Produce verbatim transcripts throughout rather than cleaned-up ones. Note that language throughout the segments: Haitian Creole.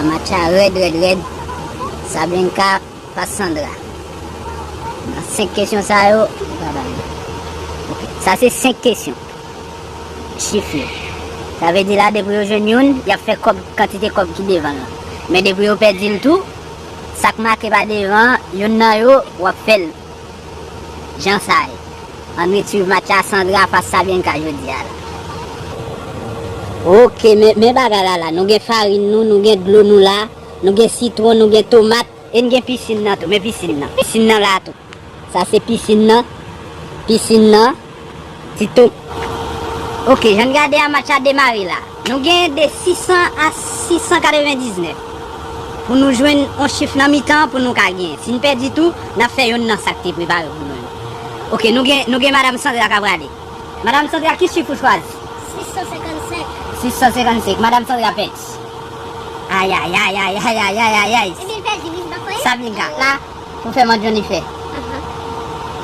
Match la rèd, rèd, rèd. Sablenka fas Sandra. Nan senk kesyon sa yo, li pa bay. Ok. Sa se senk kesyon. Chif yo. Sa vle di la, depi yo jwenn youn, y ap fè kòb, kantite kòb ki devan l lan. Men depi yo pèdi l tou, sa k make pa devan, youn nan yo, w ap fè l. Jan sa ye. Ann ret swiv match la, Sandra fas Sablenka jodi a la. Ok, men, men bagay la la. Nou gen farin nou, nou gen dlo nou la, nou gen sitwon, nou gen tomat, e n gen pisin nan tou. Men pisin nan. Pisin nan la tou. Sa se pisin nan. Pisin nan. Ti tou. Ok, jan n gade a match la demare la. Nou gen de sis san a sis san katrevendiznèf. Pou nou jwenn yon chif nan mitan pou nou ka genyen. Si n pèdi tou, n ap fè youn nan sa k te prepare pou nou yo. Ok, nou gen, nou gen Madam Sandra k ap prale. Madam Sandra, ki chif ou chwazi? Sis san senkannsenk. Sis san senkannsenk. Madam Sandra pèdi. Ay, ay, ay, ay, ay, ay, ay, ay, ay. Ebyen, l pèdi, wi, se pa fwa. Sablenka, la, pou fè manjonife. Aha.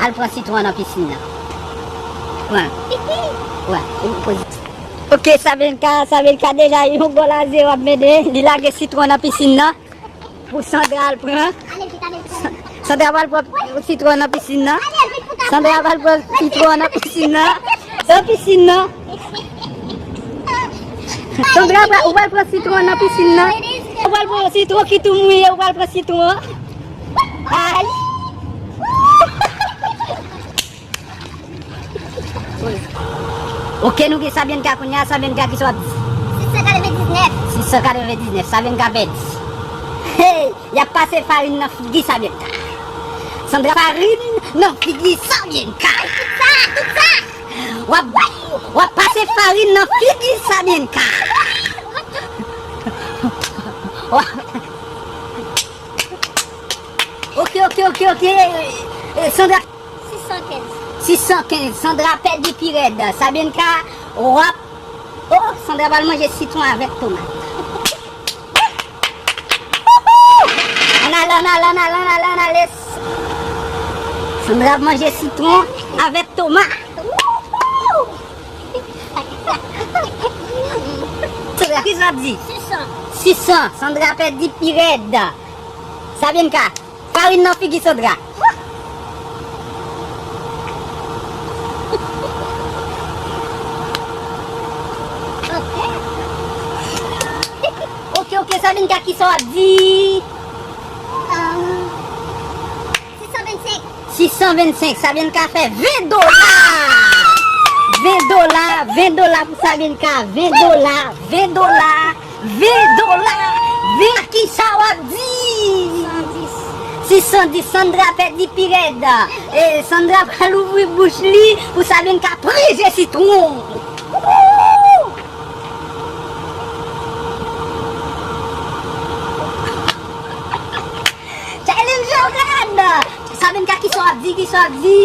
Al pran sitwon nan pisin nan. Pran. Pran. Ok, Sablenka, Sablenka deja yon gòl a zewo ap mennen. Li lage sitwon nan pisin nan. Pou Sandra al pran. Sandra pral pran sitwon nan pisin nan. Sandra pral pran sitwon nan pisin nan. Nan pisin nan. Sandra, ou pral pran sitwon nan pisin nan. Ou pral pran sitwon ki tou mouye, ou pral pran sitwon. Ay. Ok, nou gen Sablenka kounye a. Sablenka, kisa w ap di? Sis san katrevendiznèf. Sis san katrevendiznèf. Sablenka pèdi. Hey! Y ap pase farin nan figi Sablenka. Sandra, farin nan figi Sablenka. Tout sa, tout sa. W ap, w ap pase farin nan figi Sablenka. W ap Ok, ok, ok, ok. Eh, Sandra. Sis san kenz. Sis san kenz. Sandra pèdi pi rèd. Sablenka, w ap. Oh, Sandra pral manje sitwon avèk tomat. Ann ale, ann ale, ann ale, ann ale, ann ale. Sandra ap manje sitwon avèk tomat. Sandra, kisa w ap di? Sis san. Sis san. Sandra pèdi pi rèd. Sablenka, farin nan figi Sandra. Ok, ok, Sablenka, kisa w ap di? Sis san vennsenk. Sis san vennsenk, Sablenka fè ven dola! Ven dola, ven dola pou Sablenka, ven dola, ven dola, ven dola, ven, kisa w ap di? Sis san dis. Sis san dis, Sandra pèdi pi rèd. E Sandra pral ouvri bouch li pou Sablenka pran je sitwon. Wouhou! Challenge yo rèd! Sablenka, kisa w ap di, kisa w ap di?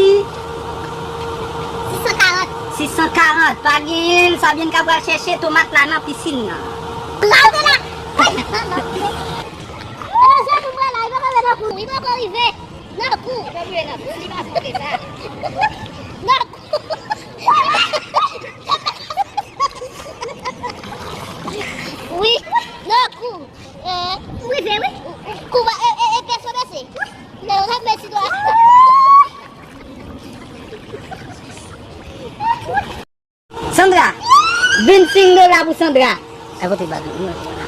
Sis san karant. Sis san karant, pa genyen l. Sablenka pral chèche tomat la nan pisin nan. Lave la! Wi, poko rive. Nan kou. Li pa rive nan kou, li pa monte sa. Nan kou. Wi, nan kou. Eh, rive, wi. Kou ba, e, e, e, pèse, pèse. Nan, nan, mèsi, dwa. Sandra, vennsenk dola pou Sandra. Ay, pote bag la.